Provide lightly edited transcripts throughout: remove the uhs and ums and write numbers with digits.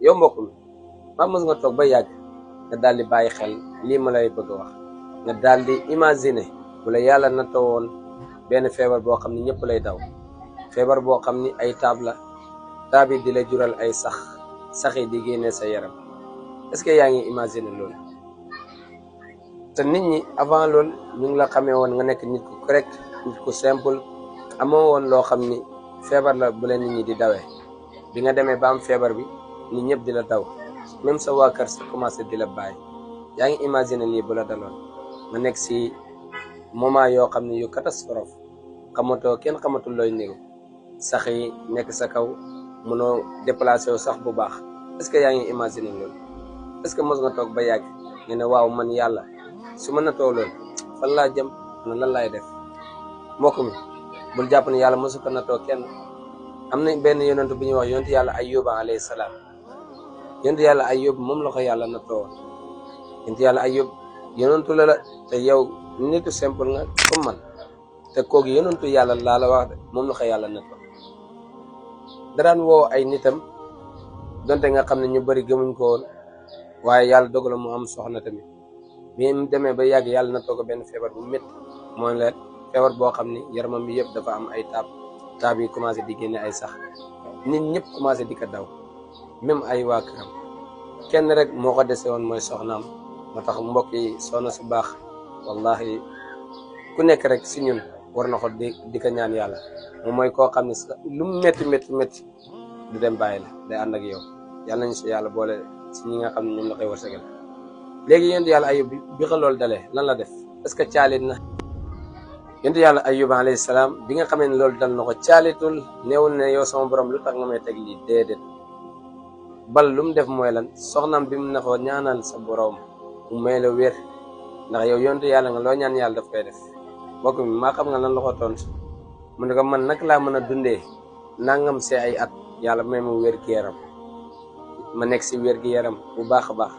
yow mbokk mi ba mës nga toog ba yàgg nga daal di bàyyi xel lii ma lay bëgg a wax nga daal di imaginer bu la yàlla nattoo woon benn feebar boo xam ni ñëpp lay daw feebar boo xam ni ay taab la taab yi di la jural ay sax yi di génne sa yaram est-ce que yaa ngi imaginer loolu te nit ñi avant loolu ñu ngi la xamee woon nga nekk nit ku correct nit ku simple amoo woon loo xam ni feebar la bu la nit ñi di dawee bi nga demee ba am feebar bi nit ñëpp di la daw même sa waa kër sa commencé di la bàyyi yaa ngi imaginer lii bu la daloon nga nekk si moment yoo xam ne yu catastrophe xamatoo kenn xamatul looy niru sax yi nekk sa kaw mënoo déplacé wu sax bu baax est-ce que yaa ngi imaginer loolu est-ce que mos nga toog ba yàgg nga ne waaw man yàlla su ma natoo loolu fan laa jëm na lan laay def mbokk mi bul jàpp ne yàlla mosu ko natoo kenn am na benn yonent bu ñuy wax yonent yàlla Ayyuba alayhi salaam yonent yàlla Ayyub moom la ko yàlla nattoo woon yonent yàlla Ayyub yonentu la te yow nitu simple nga comme man te kooku yonentu yàlla laa la wax de moom la ko yàlla nattoo daraan woo ay nitam donte nga xam ne ñu bari gëmuñ ko woon waaye yàlla dogal mu am soxna tamit bi mu demee ba yàgg yàlla nattoo ko benn feebar bu métti mooy leen feebar boo xam ni yaramam bi yëpp dafa am ay taab yi commencé di génne ay sax nit ñëpp commencé di ko daw même ay waa këram kenn rek moo ko dese woon mooy soxnaam moo tax mbokk yi soxna su baax wallahi ku nekk rek si ñun war na ko di ko ñaan yàlla moom mooy koo xam ne lu mu métti du dem bàyyi la day ànd ak yow yàlla nañu si yàlla boole si ñi nga xam ne ñoom la koy wërsëgal léegi yéen yàlla Ayub bi ko loolu dalee lan la def est-ce que caalit na yonent yàlla Ayyuba alayhi salaam bi nga xamee ne loolu dal na ko caalitul neewul ne yow sama borom lu tax nga may teg lii déedéet bal lu mu def mooy lan soxnaam bi mu ne ko ñaanal sa borom mu may la wér ndax yow yonent yàlla nga loo ñaan yàlla daf koy def mbokk mi maa xam nga lan la ko tontu mu ne ko man nag laa mën a dundee nangam see ay at yàlla may ma wér gi yaram ma nekk si wér gi yaram bu baax a baax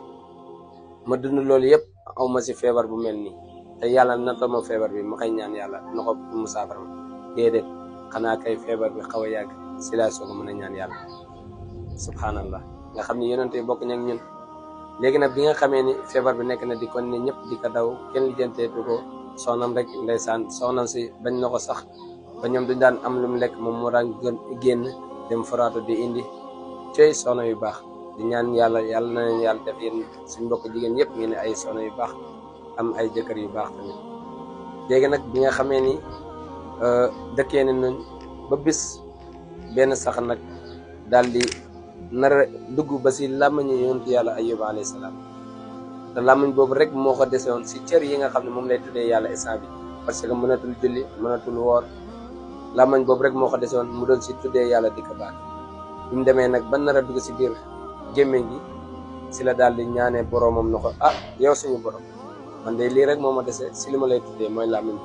ma dund loolu yëpp aw ma si feebar bu mel nii te yàlla nattoo ma feebar bi ma koy ñaan yàlla na ko mu saafara ma déedéet xanaa kay feebar bi xaw a yàgg si laa soog a mën a ñaan yàlla subhanallah nga xam ni yonent yi bokk ñak ñun léegi nag bi nga xamee ni feebar bi nekk na di kon ne ñëpp di ko daw kenn lijjanteetu ko soxnam rek ndeysaan soxnam si bañ na ko sax ba ñoom duñ daan am lu mu lekk moom moo daan génn dem foraatu di indi cey soxna yu baax di ñaan yàlla na leen yàlla def yéen suñ mbokk jigéen yëpp ngeen ne ay soxna yu baax am ay jëkkër yu baax tamit léegi nag bi nga xamee ni dëkkee ne nañ ba bis benn sax nag daal di nar a dugg ba si làmmiñu yonent yàlla Ayyuba alayhi salaam te làmmiñ boobu rek moo ko dese woon si cër yi nga xam ne moom lay tuddee yàlla instant bi parce que mënatul julli mënatul woor làmmiñ boobu rek moo ko dese woon mu doon si tuddee yàlla di ko baax bi mu demee nag ba nar a dugg si biir gémmiñ gi si la daal di ñaanee boroomam na ko yow suñu borom man de lii rek moo ma dese si li ma lay tuddee mooy làmmiñ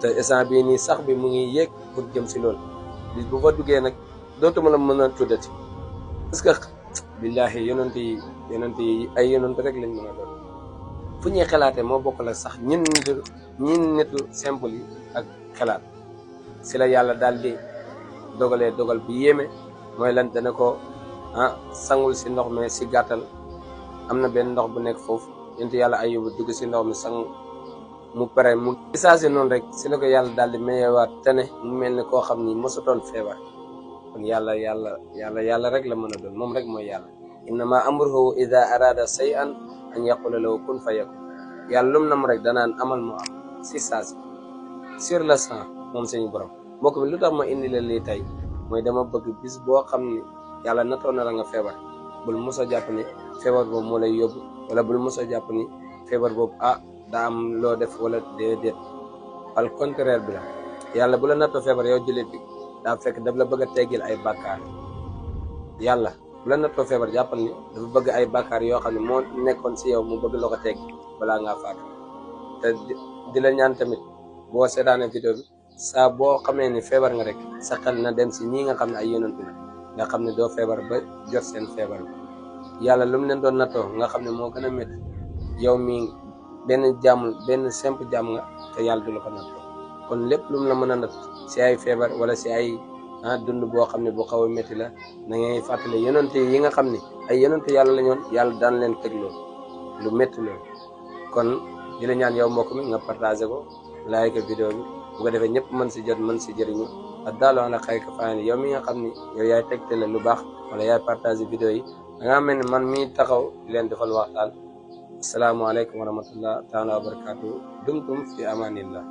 te instant bii nii sax bi mu ngi yéeg pour jëm si loolu bis bu fa duggee nag dootuma la mën a tuddati parce que billahi yonent yi ay yonent rek lañ mën a doon fu ñuy xalaatee moo bokk la sax ñin nitu simple yi ak xalaat si la yàlla daal di dogalee dogal bu yéeme mooy lan dana ko sangul si ndox mi si gàttal am na benn ndox bu nekk foofu yonent yàlla Ayyuba dugg si ndox mi sang mu pare mu isaasi noonu rek si la ko yàlla daal di mayewaat tene mu mel ni koo xam ni mosutoon feebar kon yàlla rek la mën a doon moom rek mooy yàlla innama amruhu ida arada shay'an an yaqula lahu kun fayakun yàlla lum nam rek danaan amal mu am si saasi sur le sang moom suñu borom mbokk mi lu tax ma indi la lii tey mooy dama bëgg bis boo xam ni yàlla natoo na la nga feebar bul mos a jàpp ni feebar boobu moo lay yóbbu wala bul mos a jàpp ni feebar boobu daa am loo def wala déedéet al contraire bi la yàlla bu la nattoo feebar yow jullit bi daa fekk daf la bëgg a teggil ay bàkkaar yàlla bu la nattoo feebar jàppal ni dafa bëgg ay bàkkaar yoo xam ne moo nekkoon si yow mu bëgg la ko teggi balaa ngaa faatu te di la ñaan tamit boo seetaanee vidéo bi saa boo xamee ni feebar nga rek sa xel na dem si ñii nga xam ne ay yonent la nga xam ne doo feebar ba jot seen feebar bi yàlla lu mu leen doon nattoo nga xam ne moo gën a métti yow mii benn simple jàmm nga te yàlla du la ko nattoo kon lépp lu mu la mën a natt si ay feebar wala si ay dund boo xam ne bu xaw a métti la na ngay fàttale yonente yi nga xam ne ay yonente yàlla la ñoon yàlla daan leen teg loolu lu métti loolu. kon di la ñaan yow mbokk mi nga partagé ko like vidéo bi bu ko defee ñëpp mën si jot mën si jëriñu ak daal la xëy ka faani yow mi nga xam ni yow yaay tegtale lu baax wala yaay partagé vidéo yi da ngaa mel ni man mii taxaw di leen defal waxtaan. asalaamaaleykum wa rahmatullah taala wa barakatuh dumtum fi amanillah.